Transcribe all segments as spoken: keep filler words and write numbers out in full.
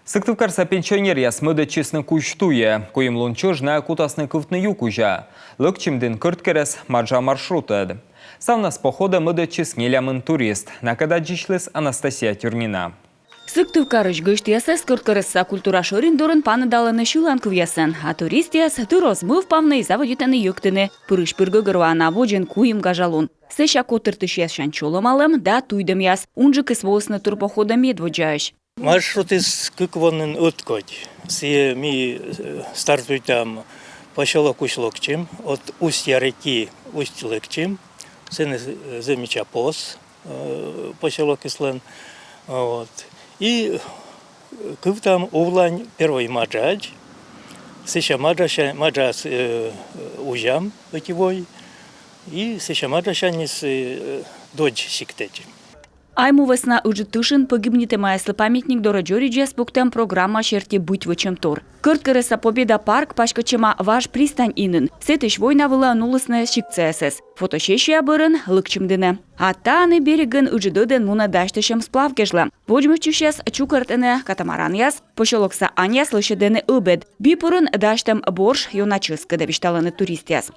Сыктывкарса пенсионеръяс мӧдӧдчисны кузь туйӧ. Куим лун чӧж найӧ кутасны кывтны ю кузя. Лӧкчимдін Кӧрткерӧс — Маджа маршрутӧд. Ставнас походӧ мӧдӧдчис нелямын турист. Накӧд аддзысьліс Анастасия Тюрнина. Сыктывкарысь гӧсьтъясӧс Кӧрткерӧсса культура шӧрин дорын паныдалӧны сьыланкывъясӧн, а туристъяс тыр оз мӧвпавны и заводитӧны йӧктыны. Пырысь-пыр гӧгӧрвоана: водзын куим гажа лун. Сэсся котыртысьяссянь чолӧмалӧм да туйдӧмъяс. Унджыкыс воисны турпоходӧ медводдзаысь. Маршрутыс кык во нин ӧткодь. Сійӧ ми, э, стартуйтам посёлокысь Лӧкчим, от устья реки Усть-Лӧкчим. Сэні, э, зэв мича пос, э, посёлокыслӧн. Вот. И, э, кывтам увлань первой Маджаӧдз. Сэсся Маджася-, Маджаас, э, узям ӧти вой. И сэсся Маджасяньыс, э, Додз сиктӧдз. Айму вӧсна Ыджыд тышын погибнитӧмаяслы памятник дорӧ дзоридзьяс пуктӧм программа серти быть вӧчӧмтор. Кӧрткерӧсса Победа парк паськӧдчӧма важ пристань инын. Сэтысь война вылӧ нулісны сиктсаясӧс. Фотосессия бӧрын Лӧкчимдінӧ. А тані берегын ыджыд ӧдӧн мунӧ дасьтысьӧм сплав кежлӧ. Водзмӧстчысьяс чукӧртӧны катамаранъяс, посёлокса аньяс лӧсьӧдӧны ӧбед. Бипурын дасьтӧм борщ ёна чӧскыд, висьталӧны туристъяс.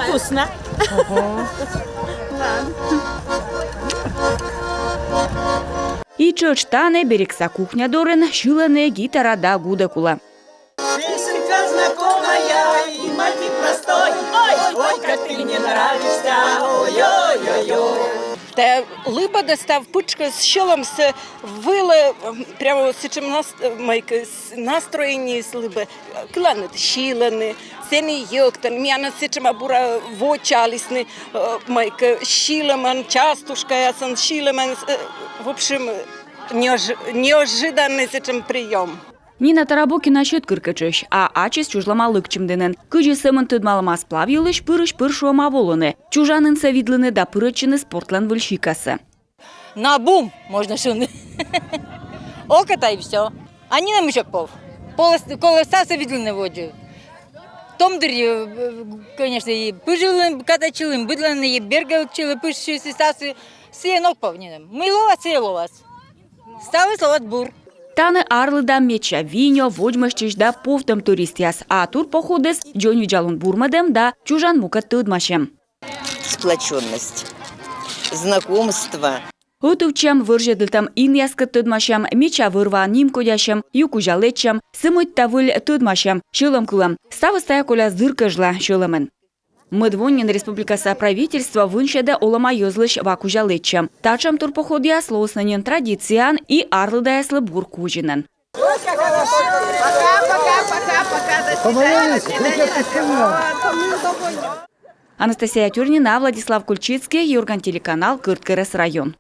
Вкусно. И тшӧтш тані, берегса кухня дорын, сьылӧны гитара да гудӧк улӧ. Песенка знакомая и мотив простой. Ой, ой, как ты мне нравишься, ой-ой-ой-ой. Тайӧ лыбӧдӧ став пытшкӧс сьӧлӧмсӧ вылӧ, м, прямо сэтшӧм нас-, э, мыйкӧ с-, настроениеыс лыбӧ. Кыланыд сьылӧны, сэні йӧктӧны, миянӧс сэтшӧма бура вочаалісны, э, мыйкӧ сьылӧмӧн, частушкаясӧн сьылӧмӧн, э, в общем, неож-, неожиданный сэтшӧм приём. Нина Тарабокина Сьӧдкыркӧтшысь, а ачыс чужлӧма Лӧкчимдінын. Кыдзи сӧмын тӧдмалӧма сплав йылысь, пырысь-пыр шуӧма волыны. Чужанінсӧ видлыны да пырӧдчыны спортлӧн выль сикасӧ. На бум, можно шуны. Окота и всё. А нинӧмысь ог пов. Колӧ ставсӧ видлыны водзӧ. Том дырйи, э, конечно, и пыжлӧн катайтчылім, быдлӧн и бергӧдчылі пыжсьыс, и ставсӧ. Сійӧн ог пов нинӧм. Мый лоас, сійӧ лоас. Ставыс лоас бур. Тані арлыда медся винё, водзмӧстчысь да повтӧм туристъяс, а турпоходыс — дзоньвидзалун бурмӧдӧм да чужан мукӧд тӧдмасьӧм. Сплочённость, знакомство. Ӧтувтчӧм, вӧрзьӧдлытӧм инъяскӧд тӧдмасьӧм, медся вӧр-ва нимкодясьӧм, ю кузя лэччӧм, сы мӧдта выль тӧдмасьӧм, сьӧлӧмкылӧм. Ставыс тайӧ коляс дыр кежлӧ сьӧлӧмын. Мӧд во нин республикаса правительство вынсьӧдӧ олӧма йӧзлысь ва кузя лэччӧм. Татшӧм турпоходъяс лоисны нин традицияӧн и арлыдаяслы бур козинӧн. Анастасия Тюрнина, Владислав Кульчицкий, Юрган телеканал, Кӧрткерӧс район.